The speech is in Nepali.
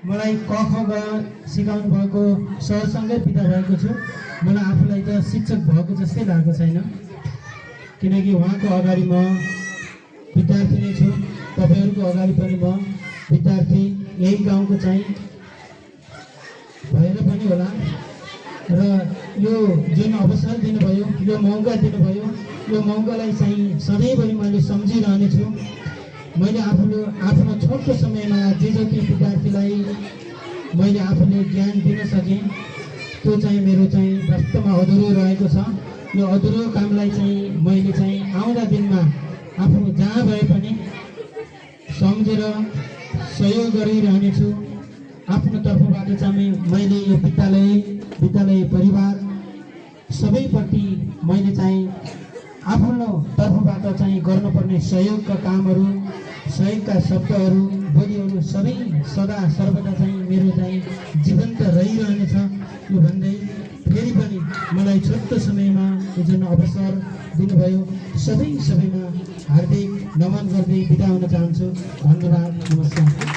मलाई क ख ग सिकाउनु भएको सरसँगै बिदा भएको छु। मलाई आफूलाई त शिक्षक भएको जस्तै लागेको छैन, किनकि उहाँको अगाडि म विद्यार्थी नै छु। तपाईँहरूको अगाडि पनि म विद्यार्थी, यही गाउँको चाहिँ भएर पनि होला। र यो जुन अवसर दिनुभयो, यो मौका दिनुभयो, यो मौकालाई चाहिँ सधैँभरि मैले सम्झिरहनेछु। मैले आफ्नो छोटो समयमा जे जति विद्यार्थीलाई मैले आफूले ज्ञान दिन सकेँ, त्यो चाहिँ मेरो चाहिँ वास्तवमा अधुरो रहेको छ। यो अधुरो कामलाई चाहिँ मैले चाहिँ आउँदा दिनमा आफ्नो जहाँ भए पनि सम्झेर सहयोग गरिरहनेछु। आफ्नो तर्फबाट चाहिँ मैले यो विद्यालय परिवार सबैप्रति मैले चाहिँ आफ्नो तर्फबाट चाहिँ गर्नुपर्ने सहयोगका कामहरू, सहयोगका शब्दहरू, बोलीहरू सबै सदा सर्वदा चाहिँ मेरो चाहिँ जीवन्त रहिरहनेछ। यो भन्दै फेरि पनि मलाई छोटो समयमा जुन अवसर दिनुभयो सबैमा हार्दिक नमन गर्दै बिदा हुन चाहन्छु। धन्यवाद, नमस्कार।